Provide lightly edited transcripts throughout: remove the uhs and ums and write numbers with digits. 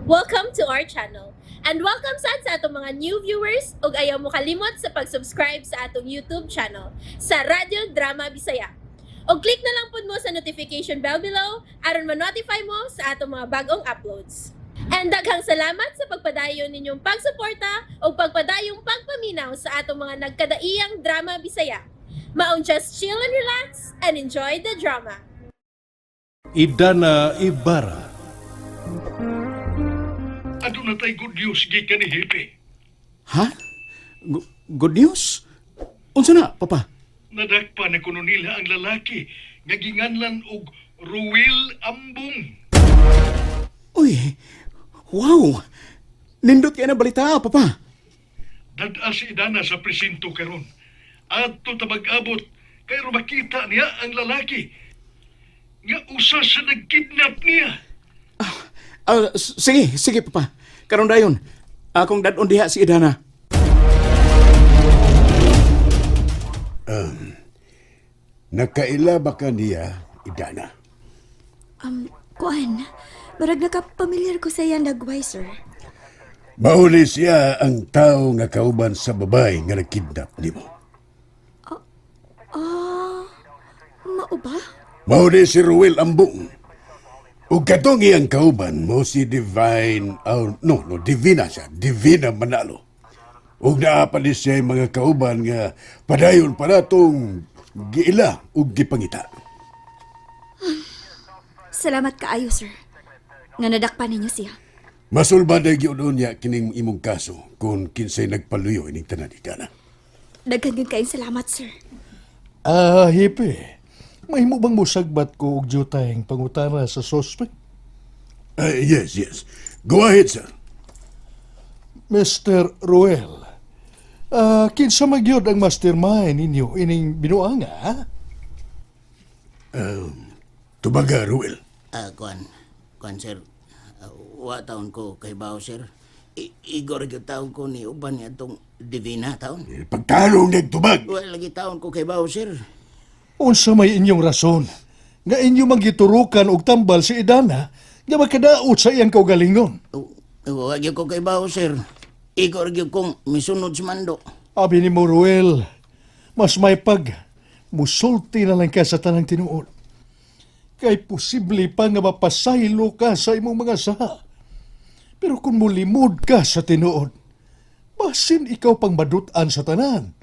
Welcome to our channel. And welcome sad sa atong mga new viewers ug ayaw mo kalimot sa pag-subscribe sa atong YouTube channel sa Radyo Drama Bisaya. Og click na lang pud mo sa notification bell below aron ma-notify mo sa atong mga bagong uploads. And daghang salamat sa pagpadayon ninyong pagsuporta ug pagpadayong pagpaminaw sa atong mga nagkadaiyang drama Bisaya. Maong just chill and relax and enjoy the drama. Idana Ibarra. Aduna tay good news gikan ni Hepe. Ha? Good news? Unsa na, Papa? Nadakpa na kuno nila ang lalaki nga ginganlan og Ruel Ambong. Uy, wow! Nindot kay na balita, Papa. Dad-a si Idana sa presinto karon. Adto ta mag-abot kay makita niya ang lalaki nga usa sa nagkidnap niya. Ah, sige, sige, Papa. Karon dayon. Akong dad-on diha si Idana. Nakaila ba ka niya, Idana? Kuan, murag nakapamilyar ko sa iyang dagway, sir. Mauli siya ang tao nga kauban sa babae nga nagkidnap nimo. Ah, mao ba? Mauli si Ruel Ambong. Ug katong iyang kauban mo si Divine, oh, no, no, Divina siya, Divina Manalo. Ug naa pa ni siya mga kauban nga padayon pa natong giila ug gipangita. Salamat kaayo, sir. Nga nadakpan ninyo siya. Masulbad ay gyud niya kining imong kaso kung kinsay nagpaluyo ining tanan, Idana. Daghan gyud kayong salamat, sir. Ah, Hepe. Mahimo bang musagbat ko og jutayng pangutana sa suspect? Yes. Go ahead, sir. Mr. Ruel, kinsa man gyud ang mastermind ninyo ining binuanga, ha? Tubaga, Ruel. Ah, kuan. Kuan, sir. Ah, wa taon ko kay bao, sir. Igor gyud taon ko ni uban ni atong Divina taon. Eh, pagtarong nagtubag. Wa lagi taon ko kay bao, sir. Unsa may inyong rason nga inyo mang giturukan og tambal si Idana nga makadaot sa iyang kaugalingon? Wa gyud ko kay bao, sir. Igor gyud kong misunod sa mando. Abi ni mo, Ruel, mas may pag musulti na lang ka sa tanang tinuod. Kay posible pa nga mapasaylo ka sa imong mga saha. Pero kung mulimod ka sa tinuod, basin ikaw pang madutan sa tanan.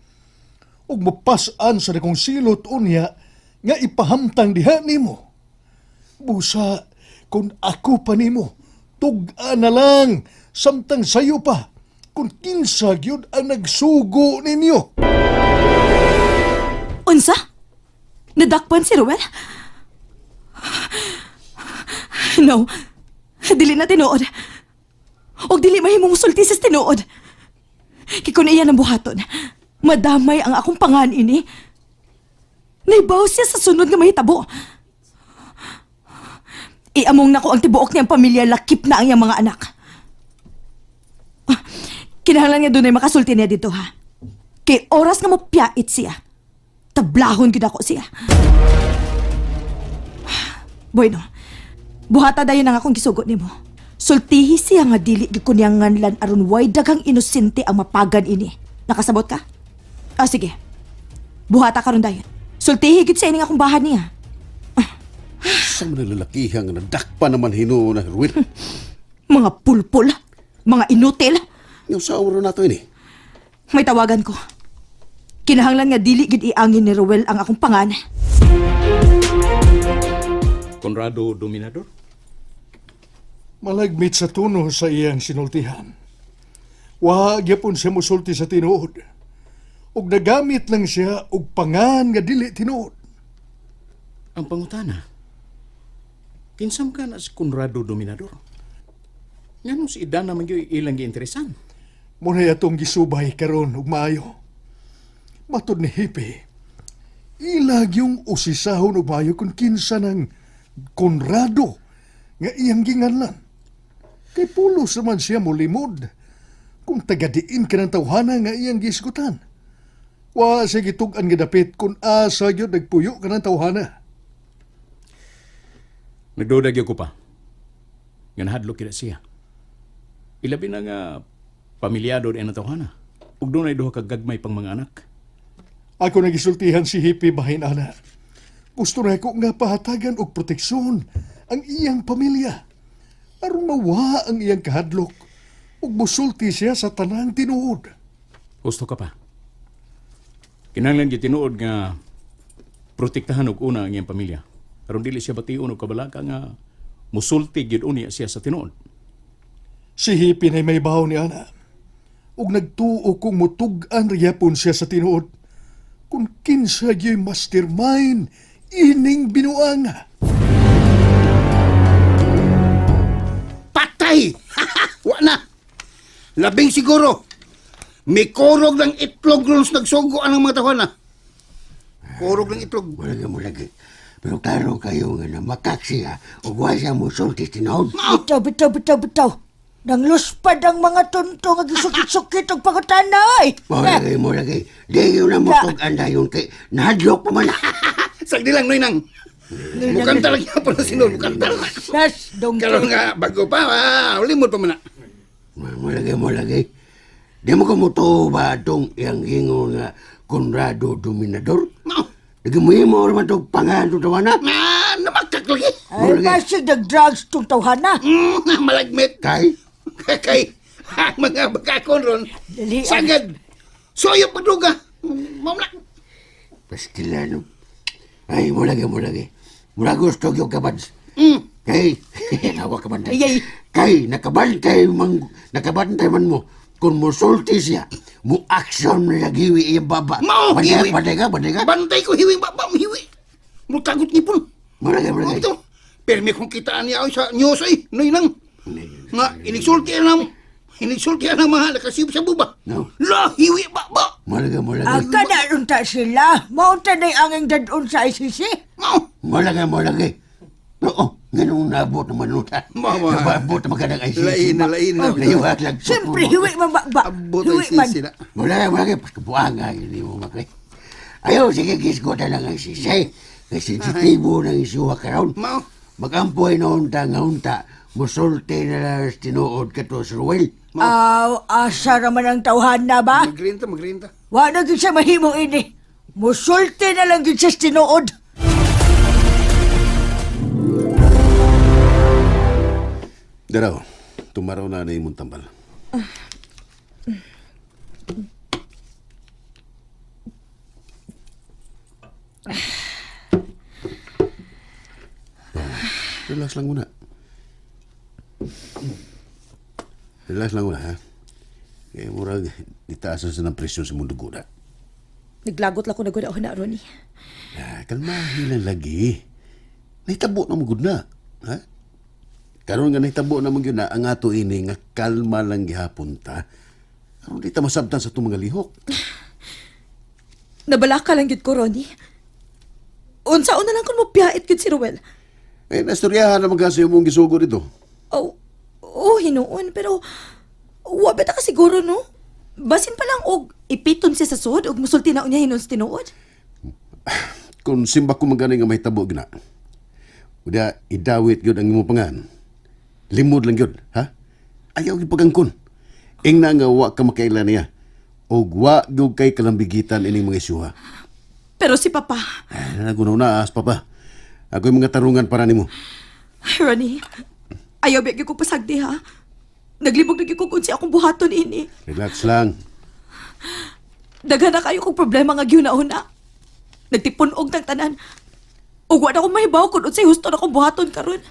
Ug mapas-an sa dakong silot unya nga ipahamtang diha nimo. Busa, kung ako pa nimo, tug-a na lang, samtang sayo pa, kung kinsa gyud ang nagsugo ninyo. Unsa? Nadakpan si Ruel? No. Dili na tinuod. Og dili mahimong musulti sa tinuod. Kay kun iya nang buhaton, madamay ang akong pangan ini. Naibaw siya sa sunod nga mahitabo. Iamong nako ang tibuok niyang pamilya, lakip na ang iyang mga anak. Ah, kinahanglan nga dunay makasulti niya dito, ha. Kay oras nga mopiyait siya, tablahon gyud ako siya. Bueno, buhata dayon ang akong gisugot nimo. Sultihi siya nga dili gyud ko niya nganlan aron way daghang inosente ang mapagan ini. Nakasabot ka? Ah, sige. Buhata karon dayon. Sultihi gyud siya ining akong bahan niya. Sa mga lalakihan nga nadakpa naman hinuon na Ruel. Mga pulpul, mga inutil. Yung sa oras nato ini. May tawagan ko. Kinahanglan nga dili gyud iangin ni Ruel ang akong pangan. Conrado Dominador? Malagmit sa tuno sa iyang sinultihan. Wa gyapon siya musulti sa tinuod. Ug nagamit lang siya og pangan nga dili tinuod. Ang pangutana. Kinsam ka na si Conrado Dominador? Nganong si Idana man gyud ilang giinteresan? Muna'y atong gisubay karon ug maayo. Matod ni Hipe, ilag yung usisahon ug maayo kung kinsa ng Conrado nga iyang ginganlan. Kay pulos naman siya molimod kung tagadiin ka ng tawhana nga iyang gisgutan. Wa siya gitug-an nga dapit kung asa gyud nagpuyo ka ng tawhana. Nagduda gyud ko pa. Nga nahadlok kita siya. Ilabi na nga pamilyado din ang tawhana. Ug dunay duha ka gagmay pang mga anak. Ako nagisultihan si Hippie bahin ana. Gusto na ko nga pahatagan og proteksyon ang iyang pamilya. Aron mawa ang iyang kahadlok ug musulti siya sa tanang tinuod. Gusto ka pa. Kinahanglan gyud tinuod nga protektahan og una ang iyang pamilya. Aron dili siya bation og kabalaka nga musulti gyud unya siya sa tinuod. Si Hippie na may baho ni ana. Ug nagtuo kong mutug-an riyapon siya sa tinuod. Kung kinsa gyuy mastermind ining binuang. Patay! Wa na! Labing siguro. May korog ng itlog ron sa nagsugo ang mga tawana. Korog ng itlog. Mulaga, mulaga. Pero klaro kayo nga na makaksiya o wa siya musulti tinuod. Bitaw, bitaw, bitaw, bitaw. Nangluspad ang mga tunto nga gisukit-sukit og pangutana oy. Mulaga, mulaga. Di yun na mutug-an dayon kay nahadlok pa man. Sagdi lang, Noy nang. Mukhang talaga po na sinod. Mukhang talaga. Nas, dong. Karon nga, bago pa, limod pa man na. Mulaga, mulaga. Di mo kumutuo ba itong iyang ingon nga Conrado Dominador? No. Nagmuhimo naman itong pangalan itong tawana. Ah, namakak lagi. Ay, basig nag-drugs tong tawhana. Malagmit. Kay? Kay, ang mga bakakon ron. Dali, ah. Sagad. Soyo paduga. Mamla. Pastila no. Ay, mulaga, mulaga. Mula gusto yung kabads. Kay, nawa kabantay. Ay, ay. Kay, nakabantay man, nakabantay man mo. Kung musulti siya, mu action na giwi iyang baba. Mao, Bantay, hiwi. bantay ka, bantay ka. Bantay ko hiwi, baba, hiwi. Mutagot ni pun. Mulaga, mulaga. Ito. Permi kong kitaan niya ay sa news ay, Noy nang. Nga, inigsulti na inigsulti na mga nakasib sa buba. No. La, hiwi baba. Mulaga, mulaga. Ang kanarunta sila. Maunta na'y anging dadon sa ICC. Mao. Mulaga, mulaga. Oo, ganun nabot naman nuta. Mama. Nabot naman ka ng ICC. Lain na, lain na. Layuhak lang. Siyempre, hiwi man ba? Abot ay Hiwi man. sisi na. Mulaga, mulaga. Paskabuanga, hindi mo makay. Ayaw, sige, gisgo na lang ang sisay. Kay sensitibo ng isuwa karon. Mao. Magampoy na unta nga unta, musulti na lang sa tinuod ka to sa Ruel. Aw, asa raman ang tawhana ba? Magrinta, magrinta. Wa na gyud siya mahimo ini. Musulti na lang gyud siya sa tinuod. Daraw, tumaraw na na imong tambal. Relax lang muna. Relax lang muna, ha? Kaya murag, nitaasan sa ng presyon sa mundo guna. Naglagot lang ko naguna-una, Ronnie. Ah, kalmahin lang lagi. Nahitabo na mo gud na. Ha? Karon nga nahitabo na mo gyud na ang ato ini nga kalma lang gihapon ta. Aron di ta masabtan sa itong mga lihok. Nabalaka lang gyud ko, Ronnie. Unsa una lang kun mo piyait gyud si Ruel. Eh, nastoryahan naman kasi yung mong gisugo dito. Oh, oh, hinuon, pero wa ba ta ka siguro, no? Basin pa lang og ipiton siya sa sud og musulti na unya hinon sa tinuod. Kung simba ko magani nga mahitabo gina. Uda, idawit gyud ang imong pangan. Limod lang gyud, ha? Ayaw gyud pagangkon. Ingna nga wa ka makaila niya. Og wa gyud kay kalambigitan ining mga isyuha. Pero si Papa, Ay, nagunaw na, as papa. Ako'y mga tarungan para nimo. Ronnie, ayaw ba gyud ko pasagdi ha? Naglibog na gyud ko kung akong buhaton ini. Relax lang. Daghan na kayo kong problema nga gyud-una. Nagtipon-og tang tanan. Ug wa na ko mahibaw kung unsay husto na akong buhaton karon.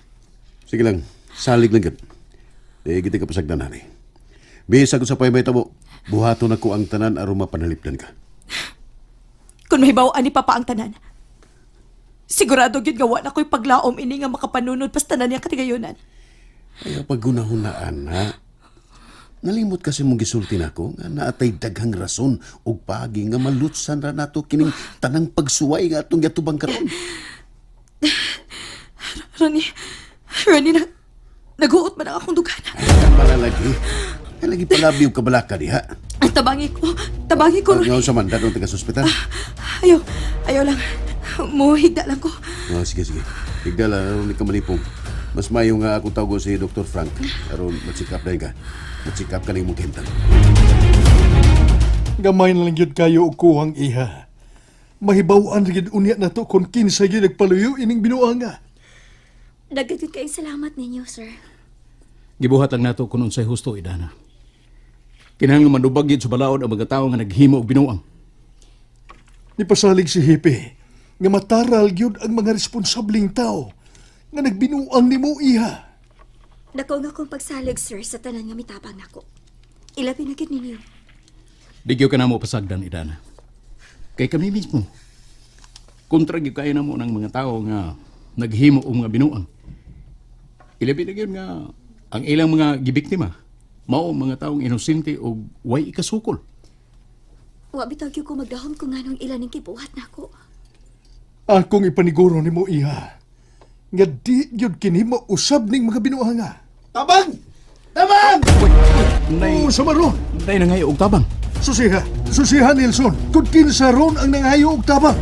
Sige lang, salig lang gyud. Di gid ka pasagdan ani. Bisag sa pay may tabo, buhaton ako ang tanan aron mapanalipdan ka. Kung mahibaw ani Papa ang tanan. Sigurado gyud nga wa na ko'y paglaom ini nga makapanunod pas tanan niya katigayonan. Ayaw paggunahunaan na. Nalimot kasi mong gisulti nako nga naatay daghang rason ug paagi nga malutsan ra nato kining tanang pagsuway nga atong giatubang karon. Ronnie, Ronnie, na, naguot man ang akong dugan. Ay, lagi. Ay, lagi palabi og kabalaka diha. Ang tabangi ko, Ronnie. Ngayon sa man dadong taga sa ospital. Ayaw, ayaw lang. Muhigda lang ko. Oh, sige sige. Higdala aron di ka malipong. Mas mayo nga akong tawgon si Dr. Frank aron ma-check up dayon ka. Ma-check up ka ning imong kahimtang. Gamay na lang gyud kayo og kuhang iha. Mahibaw-an ra gyud unya nato kung kinsa gyud nagpaluyo ining binuanga. Daghan gyud kayong salamat ninyo, sir. Gibuhat lang nato kung unsay husto, Idana. Kinahanglan manubag gyud sa balaod ang mga tawo nga naghimo og binuang. Nipasalig si Hipe nga mataral gyud ang mga responsabling tao nga nagbinuang nimo iha. Dako nga akong pagsalig, sir, sa tanan nga mitabang nako. Ilabi na gyud ninyo. Di gyud ka namo pasagdan, Idana. Kay kami mismo. Kontra gyud kayo namo ng mga tao nga naghimo og mga binuang. Ilabi na gyud nga ang ilang mga gibiktima mao ang mga taong inosente og way ikasukol. Wa bitaw gyud ko magdahom kung nganong ila ning gibuhat nako. Akong ipaniguro nimo iha nga di gyud kini mausab ning mga binuanga. Tabang! Tabang! Nay, Oo, sa maron. nay nangayo og tabang. Susiha, susiha Nelson, kung kinsa ron ang nangayo og tabang.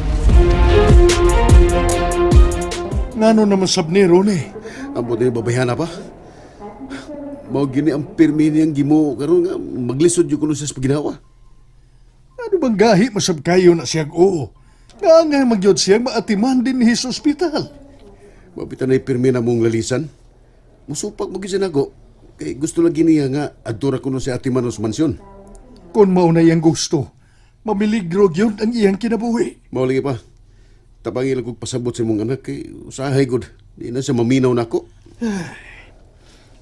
Ngano naman sab ni Ron eh. Ambot ni babayhana pa. Mao gini ang pirmi niyang gimo karon nga maglisod jud kuno siya sa paginawa. Ano bang gahi masab kayo na siyag oo? Nga nga magyod siyang maatiman din sa ospital. Mabita na pirmi na mong lalisan. Musupak mo gyud siya nako. Kay gusto lagi niya nga adtura kuno si Ate Manos mansyon. Kung mauna iyang gusto, mamiligro gyud ang iyang kinabuhi. Mao lagi pa. Tabangi lang kog pasabot sa imong anak kay usahay gud. Di na siya maminaw nako.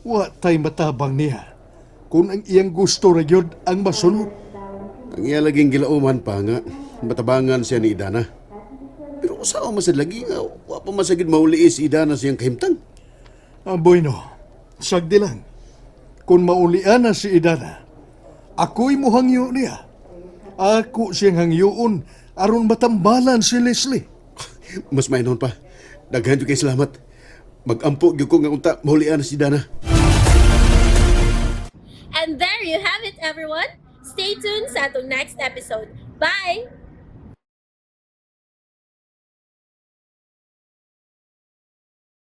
Wa tay matabang niya. Kung ang iyang gusto ra gyud ang masunod. Ang iya laging gilauman pa nga matabangan siya ni Idana. Pero usawa man sad lagi nga wa pa man sad gyud mauli si Idana sa iyang kahimtang. Aboy no, sagdi lang. Kung maulian na si Idana, ako'y muhangyo niya. Ako siyang hangyoon aron matambalan si Leslie. Mas mainon pa. Daghan jud kay salamat. Magampo gyud ko nga unta mahulian si Dana. And there you have it, everyone. Stay tuned sa atong next episode. Bye!